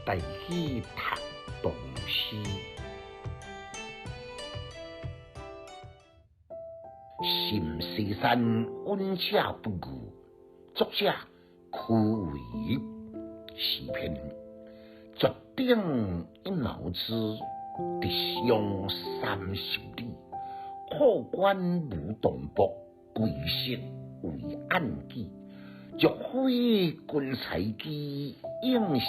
台語讀唐詩。尋西山隱者不遇，作者屈維。詩篇絕頂一茅枝，直上三十里。闊觀無動泊，貴色為暗記。若非君才機，應是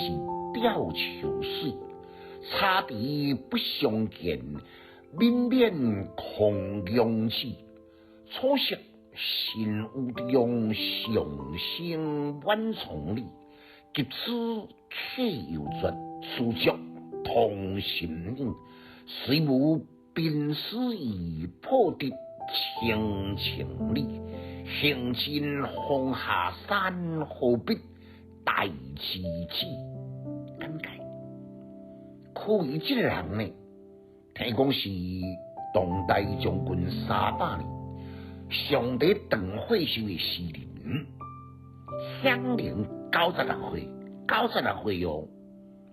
吊秋水。差池不相見，泯免空仰止。草色新雨中，上升满丛里。及此客猶絕，絲竹通心影。雖無貧士意，破得青青里。行盡風下山，何必大知己？簡介：屈維這個人呢，聽講是唐代將近300年，上帝斷歲壽的詩人，享年96歲，九十六歲哦，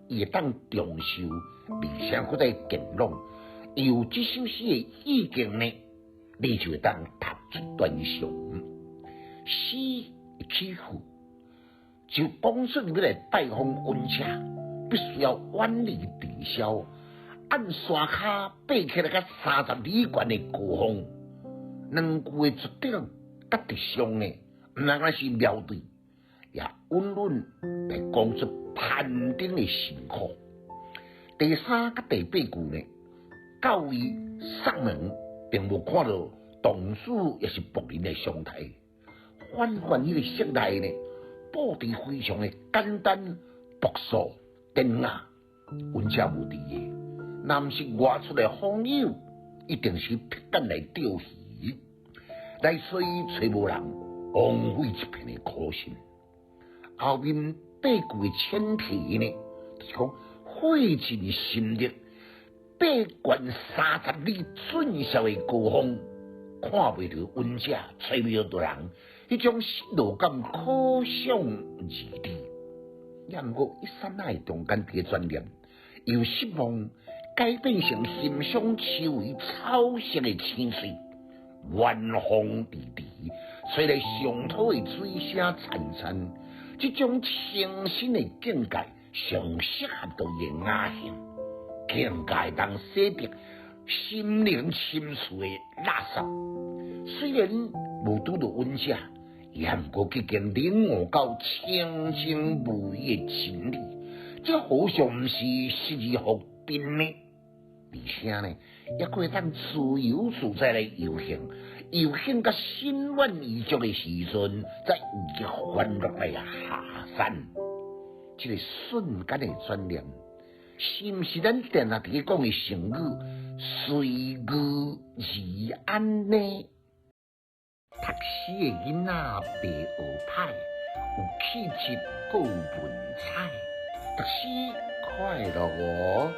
伊會當長壽，而且閣會健朗。由這首詩的意境呢，你就會當讀出端詳。詩的起句就講出欲來拜訪隱者，必須要遠離塵囂，按山跤爬起來較30里懸的高峰。兩句的絕頂佮直上呢，毋但是描對，也穩穩來講出攀頂的辛苦。第三佮第八句呢，到位上門並無看著童子抑是僕人的常態，反觀彼個室內呢，布置非常的簡單、樸素、典雅，隱者無佇的，若毋是外出的訪友，一定是披甲來釣魚，來揣揣無人，枉費一片的苦心。後面八句的前提呢，就是講費盡心力，爬懸30里峻險的高峰，看袂著隱者，揣袂著人，彼種失落感可想而知。也毋過一剎那的中間佇個轉念，由失望改變成欣賞周圍草色的青翠，晚風徐徐，吹來上土的水聲潺潺，這種清新的境界，上適合著伊的雅興，更加會當洗滌心靈深處的垃圾。雖然無拄著隱者，也毋過已經領悟到清淨無疑的真理，這何嘗毋是失而復得呢？而且呢，猶閣會當自由自在來遊行，遊行到心滿意足的時陣，才以歡樂來下山。這個瞬間的轉念，是毋是咱定定佇咧講的成語隨遇而安呢？讀書的囡仔袂學歹，有氣質閣有文采，讀書快樂哦。